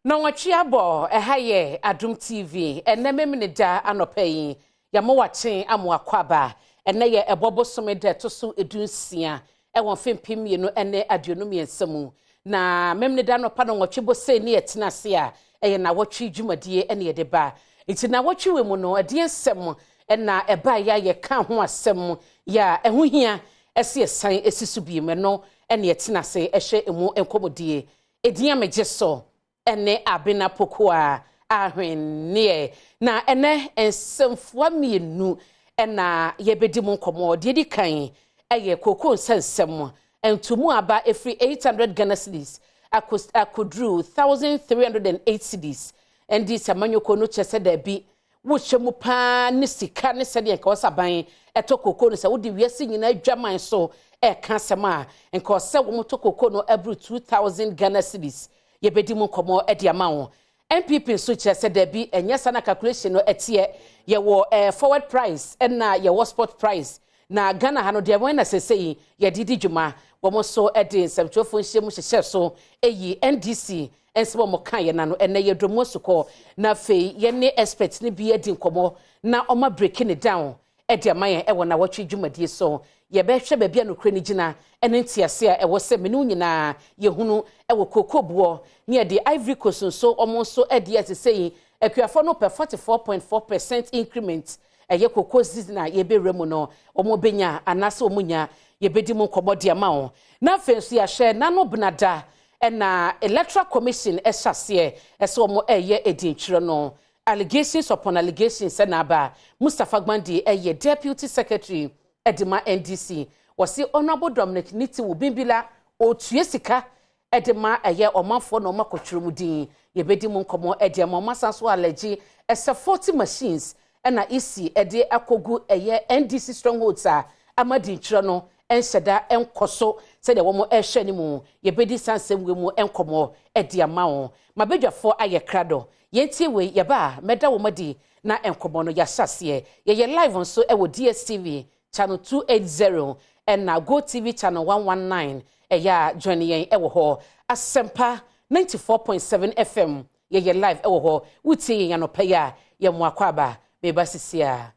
Nɔnwɔtwe abɔ, ɛha yɛ Adom TV. Ɛnɛ Memeneda anɔpa yi, yɛama wakye ama wakɔ aba. Ɛnɛ yɛ Ɛbɔ bosome da ɛto so 16 ɛwɔ mfe 2023 mu. Na Memeneda anɔpa nɔnwɔtwe bɔ sei ne yɛtena ase a, ɛyɛ nawɔtwe dwumadie ɛne yɛde ba. Nti nawɔtwe wɔ mu no, ɛdeɛ nsɛm ɛna ɛbaeɛ a yɛka ho asɛm yɛ a ɛho hia ɛsi ɛsan esi so biem, ɛno ɛne yɛtena ase ɛhyɛ emu nkɔmmɔdie. Edin a megye so ɛne Abena Pokoa Ahwenneɛ. Na ɛnɛ nsɛmfoa mmienu ɛna yɛbɛdi mu nkɔmmɔ. Deɛ di kan ɛyɛ kooko nsɛnsɛm ntomu aba efiri 800 Ghana cedis akɔduru 1308 cedis. Ɛndi sɛ amanyɔkuo no kyerɛ sɛ daabi, wohyɛ mu paa ne sika ne sɛdeɛ nka wɔsɛ aban ɛtɔ kooko no, sɛ wode wiase nyinaa adwaman so ɛɛka asɛm a, nka ɔsɛ wɔn tɔ kooko no aburu 2000 Ghana cedis. Yɛbɛdi mu nkɔmmɔ de ama wo. NPP nso kyerɛ sɛ daabi, ɛnyɛ saa na calculation no ɛteɛ. Yɛwɔ forward price ɛna yɛwɔ spot price, na Ghana ha no deɛ wɔn na sɛsɛ yi yɛde di dwuma. Wɔn nso de nsɛmtwerɛfoɔ nhyia mu hyehyɛ so ɛyi NDC nsɛm a wɔn ka yɛn ano. Ɛnɛ yɛ dɔm asukɔ na afei yɛne expert ne bi adi nkɔmmɔ na wɔn breaking it down ɛde ama yɛn ɛwɔ nawɔtwe dwumadie so. Yɛbɛhwɛ baabi a nokura no gyina ɛne ntease a ɛwɔ sɛ mene nyinaa yɛhunu ɛwɔ kooko boɔ ne yɛde Ivory Coast nso, wɔn nso ɛde ɛte yi akuafoɔ no pɛ 44.4% increment. Ɛyɛ kooko season a yɛbɛwura mu no, wɔn bɛnya anaasɛ wɔn nya? Yɛbɛdi mu nkɔmmɔ de ama wɔn. Na afei nso yɛahyɛ n'ano benada ɛna Electoral Commission ɛhyɛ aseɛ ɛsɛ wɔn ɛyɛ edintwerɛ no, allegations upon allegations. Ɛna aba Mustapha Gbande, ɛyɛ deputy secretary ɛde ma NDC, wɔsi Honourable Dominic Nitiwul Bimbila otua sika ɛde ma ɛyɛ ɔmanfoɔ na ɔmo akɔtwerɛ mu din. Yɛbɛdi mu nkɔmɔ ɛde ama ɔmo. Asan so alleged ɛsɛ 40 machines ɛna esi ɛde akɔgu ɛyɛ NDC strongholds a ama di ntwerɛ no ɛnhyɛ da ɛnkɔ so sɛdeɛ wɔn ɛrehwɛ ne mu. Yɛbɛdi saa nsɛm wei mu nkɔmɔ ɛde ama wɔn. Mabadwafoɔ ayɛ krado. Yɛntie wei, yɛba a mɛda wɔn adi na nkɔmɔ no yɛahyɛ aseɛ. Yɛyɛ live nso ɛwɔ DSTV channel 280 ɛna Go TV channel 119. Ɛyɛ a join yɛn ɛwɔ hɔ. Asɛmpa 94.7 FM, yɛyɛ live ɛwɔ hɔ. Wotie yɛn anɔpɛ yi a, yɛn mu akɔ aba meba sisi a.